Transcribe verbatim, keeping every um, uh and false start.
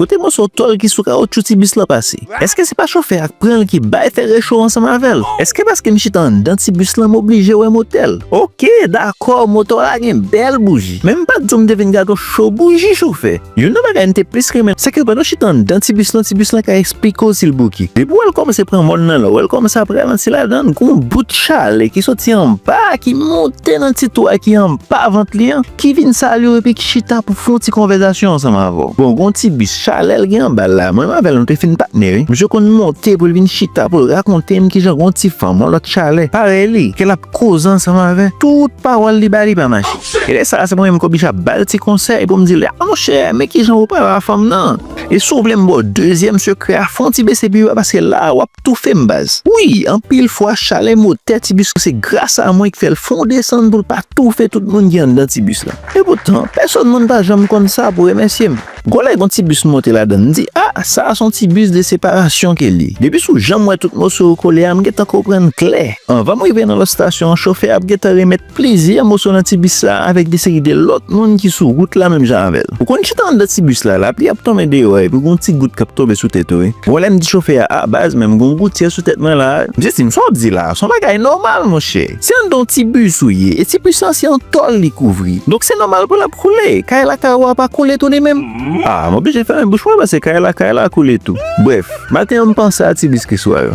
Kote moso tòl ki sou kawotchou ti bis lan pase? Èske se pa chofè a k pran l ki bay fè recho ansanm avè l? Èske paske m chita anndan ti bis lan m oblije wè motè l? Oke, dakò, moto w la gen bèl bouji. Men m pa t di w m te vin gade w cho bouji chofè. Youn nan bagay m te plis renmen, se ke pandan w chita anndan ti bis lan, ti bis lan ka eksplike w si l bouke. Depi w wè l kòmanse pran mòn nan la, w wè l kòmanse ap ralanti ladan l, gon bout chalè ki soti anba, ki monte nan ti twou a ki anba vant li an, ki vin salye w epi ki chita pou fè yon ti konvèsasyon ansanm avè w. Bon, gon ti bis chalè l gen anba l la, mwen avè l nou te fin patnè wi. Misye konn monte pou l vin chita pou l rakonte m kijan gon ti fanm, yon lòt chalè, parèy li, ke l ap koze ansanm avè. Tout pawòl li ba li pa mache. E lè sa a, se mwen menm k oblije ap ba l ti konsèy pou m di l, a monchè, men kijan ou pale a fanm nan. E si w vle m ba w dezyèm sekrè a, fè yon ti bese pi ba paske la a w ap toufe m baz. Wi, anpil fwa chalè motè ti bis se gras a mwen ki fè l fè yon desann pou l pa toufe tout moun ki anndan ti bis la. Epoutan, pèsonn moun pa janm konn sa pou remèsye m. Gon lè gon ti bis monte ladan l, m di, a, sa a se yon ti bis de separasyon ke l ye. Depi sou jan m wè tout moso yo kole a, m gentan konprann klè. Anvan m rive nan lòt estasyon an, chofè a ap gentan remèt plizyè moso nan ti bis la avèk de seri de lòt moun ki sou wout la menm jan avè l. Ou konn chita anndan ti bis la, lapli ap tonbe deyò a epi gon ti gout k ap tonbe sou tèt ou wi. Bon, lè m di chofè a, a baz, men m gon goutyè sou tèt mwen la. Misye di m, sa w ap di la a, se yon bagay nòmal, monchè. Se anndan yon ti bis ou ye, e ti bis lan se yon tòl li kouvri. Donk se nòmal pou l ap koule. Kay lakay ou a pa koule tou li menm? A, m oblije fèmen bouch mwen paske kay lakay la koule tou. Brèf, maten an m panse a ti bis ki sou a yo.